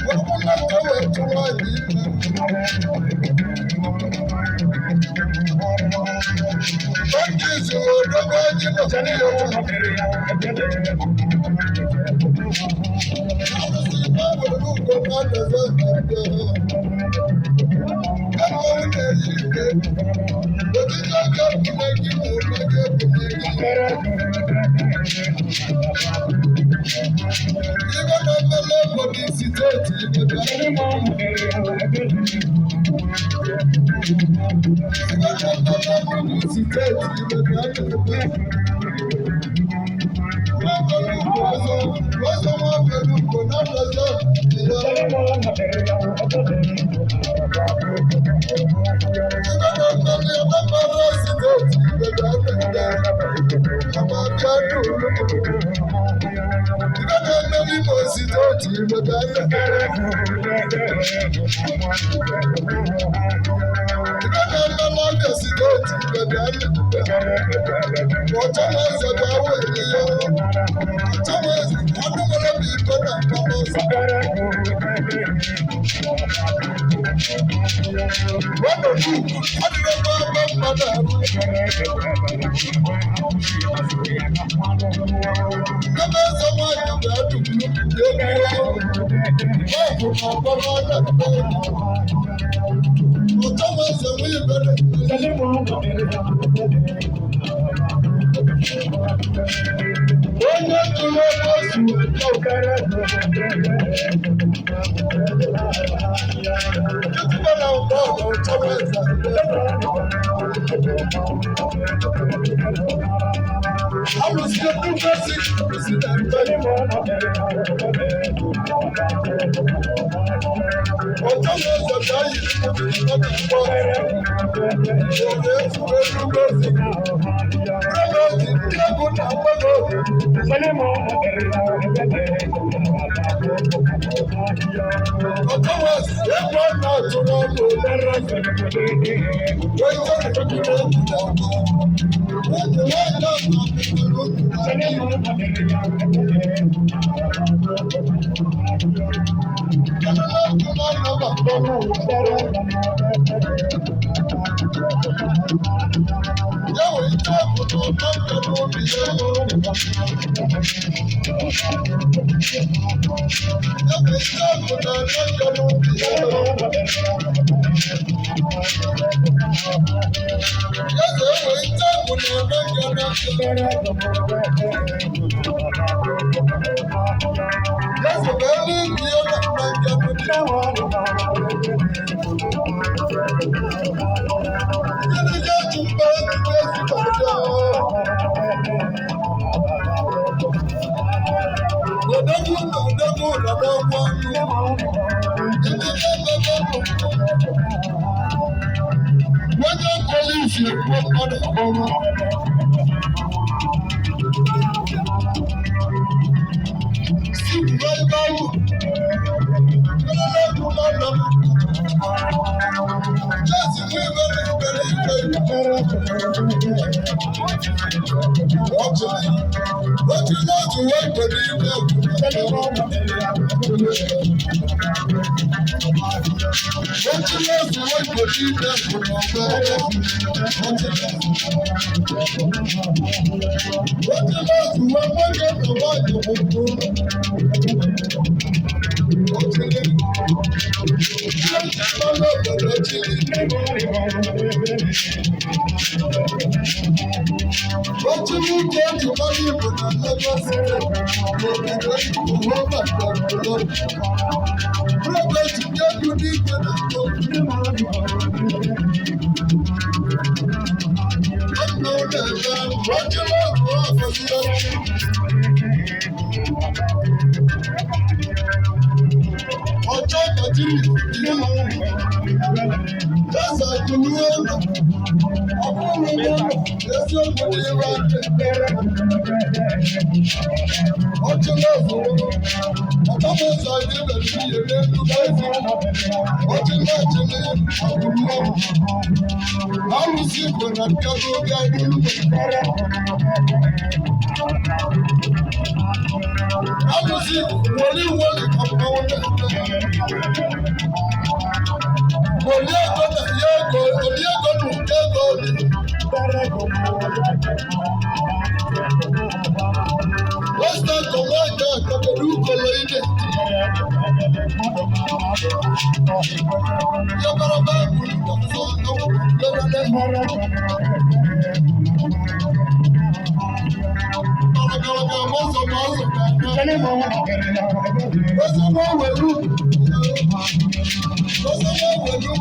Wọ́n mú wee tụrụ anyị ime. Baptizim odogwu anyị nọ n'ihe. Arụsị gbanwere ugo mmadụ ọzọ na-abịa. Mmanwụ na-eyi ike. Ojiji oge ebule gị na ụlọ gị ebule gị. Ibe na-emele Ebonyi steeti ibe bịa. Ibe na-emele Enugu steeti ibe bịa na-ebe. Nwabelu ugo ọzọ, ọzọ nwabelu ugo na-adazi ya. Ibe na-emele Anambra steeti ibe bịa na-ebe. Amabịa n'ụlọ. Ibe na-emele Imo steeti ibe bịa na-ebe. Ibe na-emele Abia steeti ibe bịa na-ebe. Ọchọmeze bịa were ya. Ọchọmeze, ọnụ nwere bụ iko na mkpọrọ. Ọnọdụ ugwu adịrọkwa ebe mmadụ arụ. Ebe eze nwaanyị bịa dùburu egwu ọgwụ na ọgbọrọ na-ebe. Ọchọmeze nwe ibere. Onye tụrụ ebe o si weta Chukwu na ụgbọ ọchọmeze. Alụsị nnukwu esi alụsị na mbe. Ọchọmeze bịa yiri ọ na-akpọ. Òde nnukwu esi. Rẹ́bẹ̀tì ndị egwu na-agba n'obi. Ọchọmeze egwu ọ na-atụ n'ọnụ. Wee chọrọ egwu na-agba. Ụmụ nwaanyị ahụ na-akpọkọrọ otu n'ala Igbo. Kedu na Ya wee ike ọgụ na ụtọ nke n'obi ya. Ya wee ike ọgụ na ụtọ nke n'obi ya. Ya ga-ewe ike ọgụ na ụtọ nke n'obi ya. Ya sokwa ebe ibi ya na nna nke n'obi. Gịnị ga-eji mba ejide ezigbo ọjọọ? Odogwu na odogwu nọ n'ọgwụ ọnụ. Ndị na-emebe bụ onye polisi ekwu mmadụ ọrụ. Steve Raibaru, kelele egwu n'ọnọ m. Jesi nwa ibe na-ekpere ikpe. Ọchịrị, otu n'otu wee kwere ime egwu n'ọnọ m. Otu n'otu wee kwere ime egwu n'ọnọ m. Otu n'otu wee nwoke na nwaanyị bụ mbụ. Ọchịrị, ndị mmadụ obodo chịrị. Ọchịrị ike eji mara Igbo na Lagos Steeti n'ogige Igbo Home and Development. Robert Nyedu n'igwe na mbụ. Nna ụlọ ebe ahụ, ọchịrị ọgụ ọgọzie. Ọjọ́ kàtírì ìlú. Eze akụlụ ụlọ. Ọbụrụ ụlọ eziokwu na ire aka. Ọchịrị ọzọ. Ọtọmọzọ anyị mere ihe n'elu ezi. Ọchịrị ọchịrị akụlụ ụlọ. Arụsị Igbo na nkedo oge anyị. Alụsị woli woli ka mmanwụ na-eme. Woli ego na ya ego, oli ego na ụkọ ego dị. Western Kọmanda Kakedu Kolo Ide. Yabara Baịbụl na nsọ lelele. Kọlọkọlọ mọzọ mọzọ na-ana. Ọsọ mọ welu. Ọsọ mọ welu.